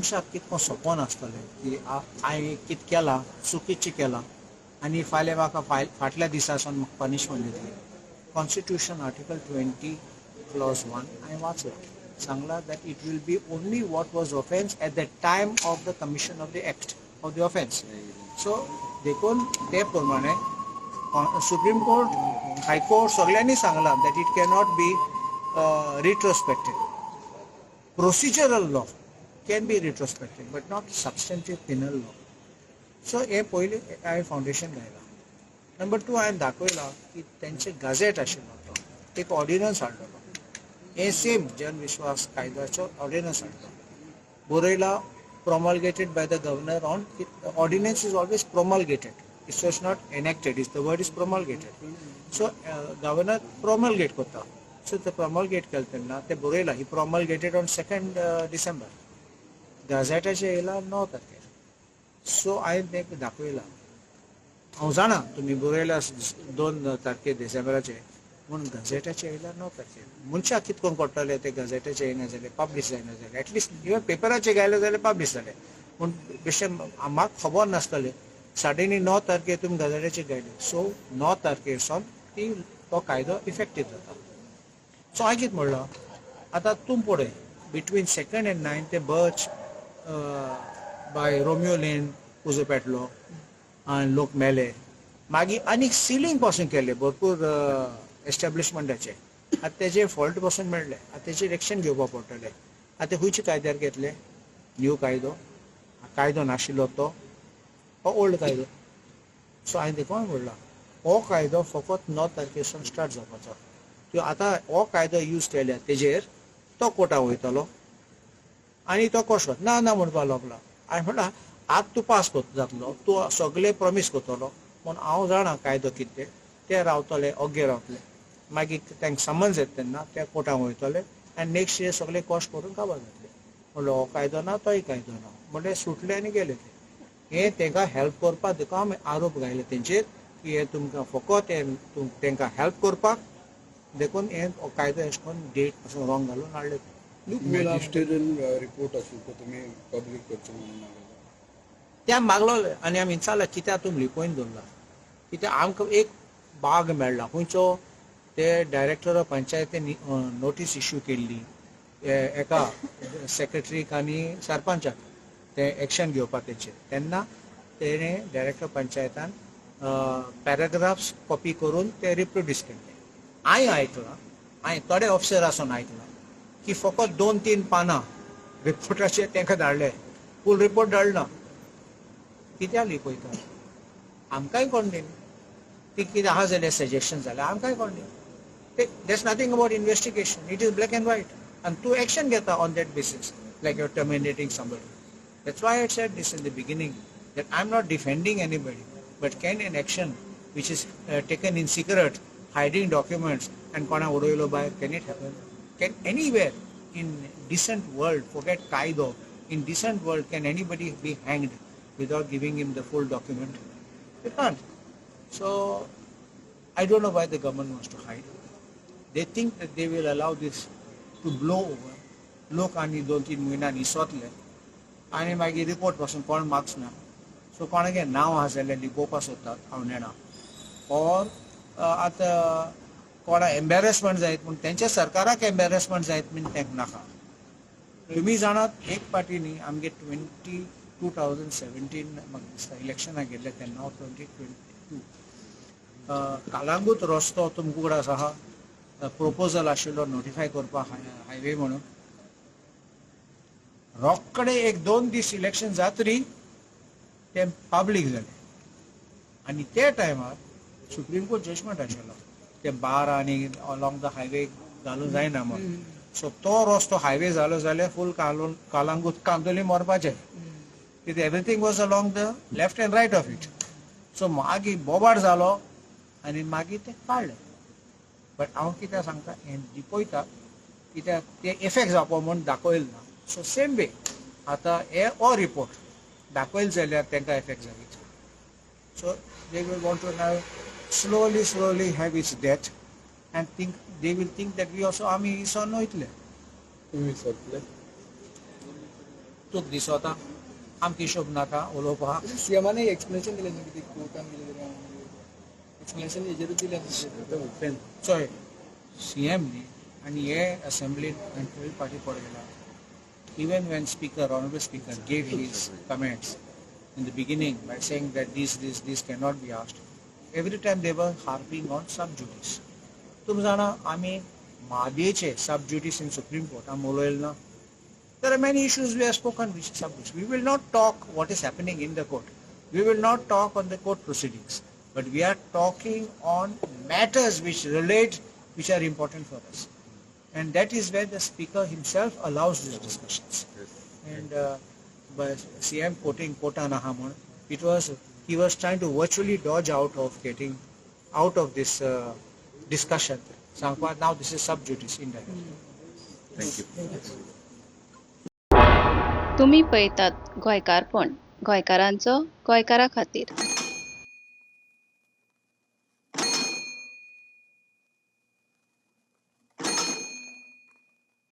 मनशाक कितको सोंपो नासतलें की हांवें कितें केलां, चुकीचें केलां आनी फाल्यां म्हाका फाटल्या दिसा सावन म्हाका पनिशमेंट दितली. कॉन्स्टिट्यूशन आर्टिकल 20 clause 1 हांवें वाचलां, सांगलां that it will be only what was offence at the time of the commission of the act of the offence. So देखून ते प्रमाणे सुप्रीम कोर्ट, हायकोर्ट सगळ्यांनी सांगलां that it cannot be retrospective. Procedural law can be retrospective but not substantive penal law. So हें पयलीं हांवें foundation घायलां. Number 2 हांवें दाखयलां की तेंचे गझेट आशिल्लो तो एक ऑर्डिनन्स हाडलेलो, हें सेम जनविश्वास कायद्याचो ऑर्डिनन्स हाडलो, बरयला promulgated by the governor on ordinance is always promulgated, it's was not enacted, is the word is promulgated. So governor promulgate करता. सो ते प्रॉमल्गेट केलें तेन्ना ते बरयला ही प्रॉमल्गेटेड ऑन 2 डिसेंबर, गझेटाचेर येयला 9 तारखेर. सो हांवें तें दाखयलां, हांव जाणा तुमी बरयला 2 तारखेर डिसेंबराचे, पूण गझेटाचेर येयला 9 तारखेर. मनशाक कितें करून कळटलें ते गझेटाचेर येयना जाल्यार, पब्लीश जायना जाल्यार, एटलिस्ट इवन पेपराचेर घायलें जाल्यार पब्लीश जालें, पूण बेश्टें म्हाका खबर नासतलें. सडनली 9 तारखेर तुमी गझेटाचेर घायले, सो 9 तारखेर सावन ती तो कायदो इफेक्टीव जाता. सो हांवें कितें म्हणलां, आतां तूं पळय बिटवीन 2 and 9 ते बर्च बाय रोमियो लेन उजो पेटलो आनी लोक मेले, मागीर आनीक सिलींग पासून केलें भरपूर एस्टेब्लिशमेंटाचे, आतां तेजे फॉल्ट पासून मेळ्ळे, आतां तेजेर एक्शन घेवपाक पडटलें. आतां खंयच्या कायद्यार घेतले, न्यू कायदो, कायदो नाशिल्लो तो ओल्ड कायदो. सो हांवें देखून म्हणलां हो कायदो फकत 9 तारखेर सावन स्टार्ट जावपाचो. त्यो आतां हो कायदो यूज केल्या तेजेर तो कोर्टा वयतलो आनी तो कसो ना ना म्हणपाक लागला. हांवें म्हणलां आतां तूं पास जातलो, तूं सगळें प्रॉमीस करतलो, पूण हांव जाणा कायदो कितें, ते रावतले ओग्गे रावतले, मागीर तांकां समन्स येता तेन्ना ते कोर्टाक वयतले आनी नेक्स्ट इयर सगळे कॉस्ट करून काबार जातले. म्हणलो हो कायदो ना, तोय कायदो ना, म्हणल्यार सुटले आनी गेले ते. हें तांकां हेल्प करपाक देखून आमी आरोप घायले तेंचेर की हें तुमकां फकत हें तांकां हेल्प करपाक देखून हें कायदो अशें करून डेट पासून रॉंग घालून हाडले. मॅजिस्ट्रेटन रिपोर्ट आशिल्लो तो तुमी पब्लीक करचो म्हणून मागला, त्या मागलो आनी आमी विचारलें कित्याक तुमी लिपोवन दवरला, कित्याक आमकां एक बाग मेळ्ळा खंयचो ते डायरेक्टर ऑफ पंचायतीन नोटीस इश्यू केल्ली एका सेक्रेटरीक आनी सरपंचाक ते एक्शन घेवपाक तेचेर, तेन्ना तेणें डायरेक्टर पंचायतान पॅराग्राफ्स कॉपी करून ते रिप्रोड्यूस केल्ले. हांवें आयकलां, हांवें थोडे ऑफिसर आसून आयकलां की फकत 2-3 पानां रिपोर्टाचेर तांकां धाडले, फूल रिपोर्ट धाडना. कित्याक लिपयता, आमकांय कोण न्ही, ती कितें आहा जाल्यार सजेशन जाल्यार आमकांय कोण न्ही. There's nothing about investigation, it is black and white, आनी तूं एक्शन घेता on that basis, like you are terminating somebody. That's why I said this in the beginning that I am not defending anybody, but can an action which is taken in secret, hiding documents and कोणा उडयलो भायर, can it happen? Can anywhere in decent world, forget कायदो, in decent world can anybody be hanged without giving him the full document? They can't. So I don't know why the government wants to hide. They think that they will allow this to blow over. लोक आनी 2-3 म्हयन्यान इसोतले आनी मागीर report पासून कोण marks ना. So कोणागे नांव आसा जाल्यार लिपोवपाक सोदतात, हांव नेणा, ऑर आतां कोणा एम्बेरसमेंट जायत म्हूण तेंच्या सरकाराक एम्बेरसमेंट जायत म्हूण तांकां नाका. तुमी जाणात एक पाटी न्ही आमगे 2017 म्हाका दिसता इलेक्शनाक गेल्ले तेन्ना 2022 कालांगूत रस्तो तुमकां उगडास आहा, प्रोपोजल आशिल्लो नोटिफाय करपाक हायवे म्हणून, रोकडे 1-2 दीस इलेक्शन जातरी तें पब्लीक जालें आनी त्या टायमार सुप्रीम कोर्ट जजमेंट आशिल्लो ते बार आनी अलॉंग the highway घालूंक जायना म्हणून. सो तो रस्तो हायवे जालो जाल्यार फूल कालांगूत कांदोली मरपाचें, कित्याक everything was along the left and right of it. So मागीर बोबाड जालो आनी मागीर तें काडलें. बट हांव कित्याक सांगता, हें लिपयता कित्याक तें इफेक्ट जावपा म्हूण दाखयल ना. सो सेम वे आतां हे हो रिपोर्ट दाखयल जाल्यार तांकां इफेक्ट जायत. So they will want to now slowly slowly have its death and think they will think that we also आमी इसोन वयतले. तुमी विसरतले? तुका दिसता आमकां हिशोब नाका उलोवपाक. सीएमाने एक्सप्लेनेशन दिलें न्हू कितें कोर्टान गेले तरी एक्सप्लेनेशन हेजेरूच दिलें न्हू. ओपन. चोय, सीएम न्ही आनी हे असेंब्लीन हांवें पयले फावटी पळयला, even when speaker, honorable speaker gave his comments in the beginning by saying that this, this, this cannot be asked, every time they were harping on sub judice. तुमी जाणा, आमी म्हादयेचे sub judice in Supreme Court आमी उलयले ना. There are many issues we have spoken which sub judice. We will not talk what is happening in the court. We will not talk on the court proceedings. But we are talking on matters which relate, which are important for us. And that is where the speaker himself allows these discussions. And by CM quoting कोर्टान आहा म्हण, it was he was trying to virtually dodge out of getting out of this discussion. सांगपा now this is sub judice indirectly. Thank you. तुमी पळयतात गोंयकारपण, गोंयकारांचो गोंयकारा खातीर.